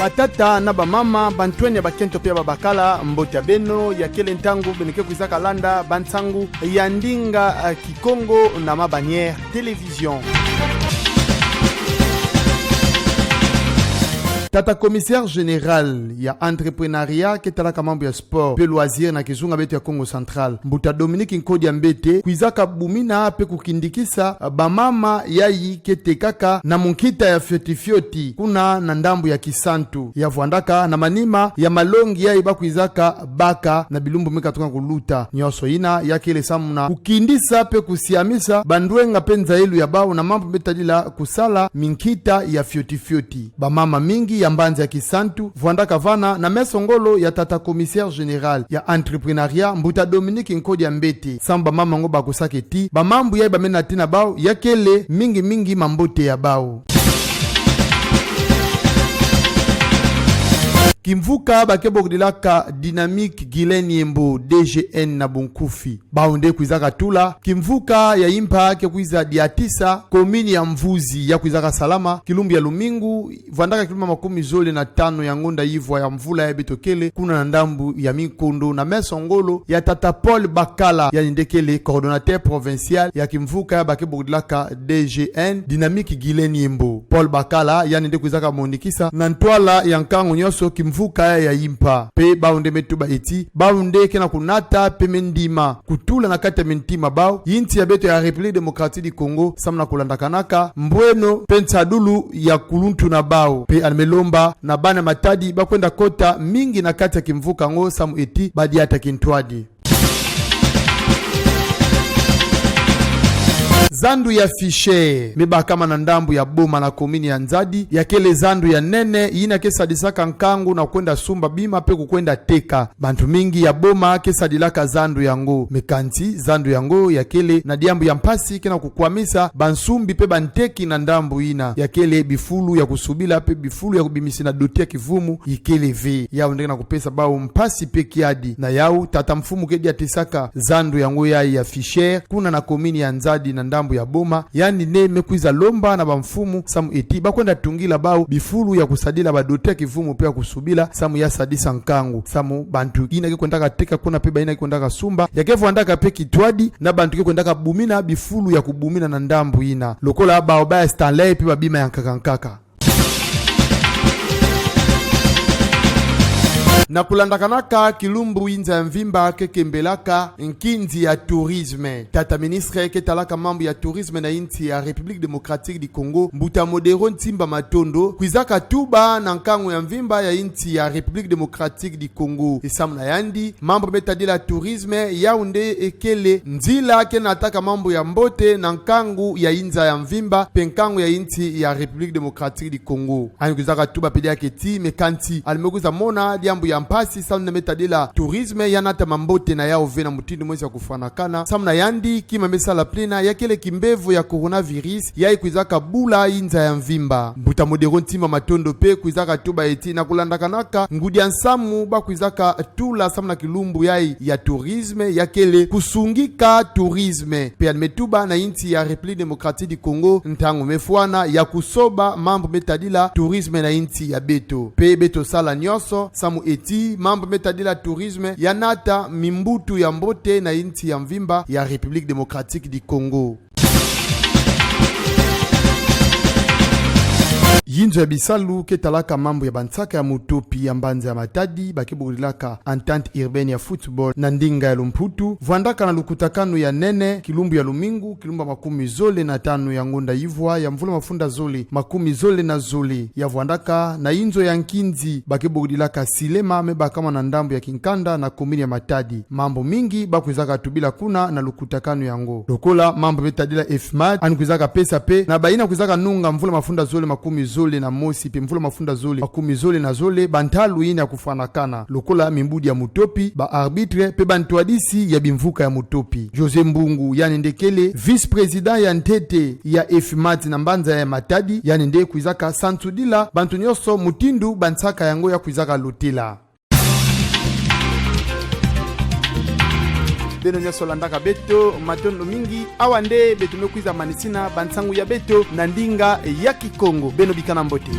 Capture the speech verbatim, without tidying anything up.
Batata na bamama, bantwenya ya bakento pe ya babakala, mbote ya beno, ya kele ntangu beno ke kwizaka landa bansangu ya ndinga, eh, Kikongo na Ma Bannière Télévision. Tata commissaire général ya entrepreneuriat ke talaka mambu ya sport pe loisir na kizunga beto ya Kongo Central, mbuta Dominique Nkodia Mbete, kwizaka bumina pe kukindikisa, eh, bamama yayi ke tekaka na munkita ya fioti fioti kuna na ndambu ya Kisantu, ya vwandaka na manima ya malongi yayi bakwizaka baka na bilumbu me katuka kuluta. Nyonso yina ya kele samu na kukindisa pe kusiamisa bandwenga pe nzayilu ya bawu na mambu me tadila kusala minkita ya fioti fioti. Bamama mingi ya mbanza ya Kisantu vwandaka vana na meso ngolo ya tata commissaire général ya entrepreneuriat, mbuta Dominique Nkodia Mbete, samu bamama ngo bakusaka ti bamambu yayi bamena tina bawu ya kele mingi mingi mambote ya bawu. Kimvuka ba ke bokudilaka Dynamique Guylain Yembo, D G N na bunkufi, bawu nde kwizaka tula kimvuka ya yimpa ke kwiza diatisa commune ya Mvuzi, ya kwizaka salama kilumbu ya lumingu, vwandaka kilumbu ya makumi zole na tanu ya ngonda yivwa ya mvula yayi beto kele, kuna na ndambu ya Minkondo, na meso ngolo ya tata Paul Bakala, yandi nde kele coordonnateur provincial ya kimvuka ya ba ke bokudilaka D G N, Dynamique Guylain Yembo. Paul Bakala, yandi nde kwizaka monikisa na ntwala ya nkangu nyonso kimvuka ya yimpa. Pe bawu nde me tuba ti bawu nde ke na kunata pe me ndima kutula na kati ya mintima bawu yinsi ya beto ya République Démocratique du Congo, samu na kulandakanaka mbweno pe nsadulu ya kuluntu na bawu. Pe yandi me lomba na bana Matadi bakwenda kota mingi na kati ya kimvuka ngo, samu ti badiata kintwadi. Zandu ya Fischer, me bakama na ndambu ya Boma na commune ya Nzadi, ya kele zandu ya nene yina ke sadisaka nkangu na kwenda sumba bima pe kukwenda teka. Bantu mingi ya Boma ke sadilaka zandu yango. Mais kansi zandu yango ya kele na diambu ya mpasi ke na kukwamisa bansumbi pe banteki na ndambu yina. Ya kele bifulu ya kusubila pe bifulu ya kubimisina doti ya kivumu ikele ve. Yawu nde ke na kupesa bawu mpasi pe kiadi. Na yawu, tata mfumu ke diatisaka zandu yango yayi ya Fischer, kuna na commune ya Nzadi na ndambu ya Boma, yandi nde me kwiza lomba na bamfumu samu ti bakwenda tungila bawu bifulu ya kusadila badoti ya kivumu pe ya kusubila, samu ya sadisa nkangu. Samu bantu yina ke kwendaka teka kuna pe bayina ke kwendaka sumba, ya ke vwandaka pe kintwadi na bantu ke kwendaka bumina bifulu ya kubumina na ndambu yina. Lokola bawu ba ya Stanley pe babima ya nkaka nkaka. Na kulandakanaka kilumbu yinza ya mvimba ke kembelaka nkinzi ya tourisme, tata ministre ke talaka mambu ya tourisme na yinsi ya République Démocratique du Congo, mbuta Modero Nsimba Matondo, kwizaka tuba na nkangu ya mvimba ya yinsi ya République Démocratique du Congo. Samu na yandi, mambu me tadila tourisme, yawu nde kele nzila ke nataka mambu ya mbote na nkangu ya yinza ya mvimba pe nkangu ya yinsi ya République Démocratique du Congo. Yandi kwizaka tuba pe diaka ti, mais kansi yandi me kwiza mona diambu ya mpasi samu na me tadila tourisme ya nata mambote na yawu ve na mutindu mosi ya kufwanakana. Samu na yandi, kima me sala plein ya kele kimbevo ya coronavirus yayi kwizaka bula yinza ya mvimba. Mbuta Modero Nsimba Matondo pe kwizaka tuba ti na kulandakanaka ngudi ya nsamu bakwizaka tula samu na kilumbu yayi ya tourisme, ya kele kusungika tourisme. Pe yandi me tuba na yinsi ya République Démocratique du Congo, ntangu me fwana ya kusoba mambu me tadila tourisme na yinsi ya beto. Pe beto sala nyonso samu ti mambu me tadila tourisme ya nata mimbutu ya mbote na yinsi ya mvimba ya République Démocratique du Congo. Yinzo ya bisalu ke talaka mambu ya bansaka ya mutopi ya mbanza ya Matadi, ba ke bokudilaka Entente Urbaine ya Football na ndinga ya Lumputu, vwandaka na lukutakanu ya nene, kilumbu ya lumingu, kilumbu ya makumi zole na tanu ya ngonda yivwa ya mvula mafunda zole makumi zole na zole, ya vwandaka na yinzo ya nkinzi ba ke bokudilaka Silema, me bakama na ndambu ya Kinkanda na commune ya Matadi. Mambu mingi bakwizaka tubila kuna na lukutakanu yango. Lokola mambu me tadila EFMAT, yandi kwizaka pesa pe na bayina kwizaka nunga mvula mafunda zole makumi zole na mosi pe mvula mafunda zole makumi zole na zole bantalu yina ya kufwanakana, lokola mimbudi ya mutopi, ba arbitre pe bantwadisi ya bimvuka ya mutopi. José Mbungu, yandi nde kele vice-président ya ntete ya EFMAT na mbanza ya Matadi, yandi nde kwizaka sansudila bantu nyonso mutindu bansaka yango ya kwizaka lutila. Beno nyonso landaka beto, matondo mingi. Awa nde beto me kwiza manisina bansangu ya beto na ndinga ya Kikongo. Beno bikana mbote.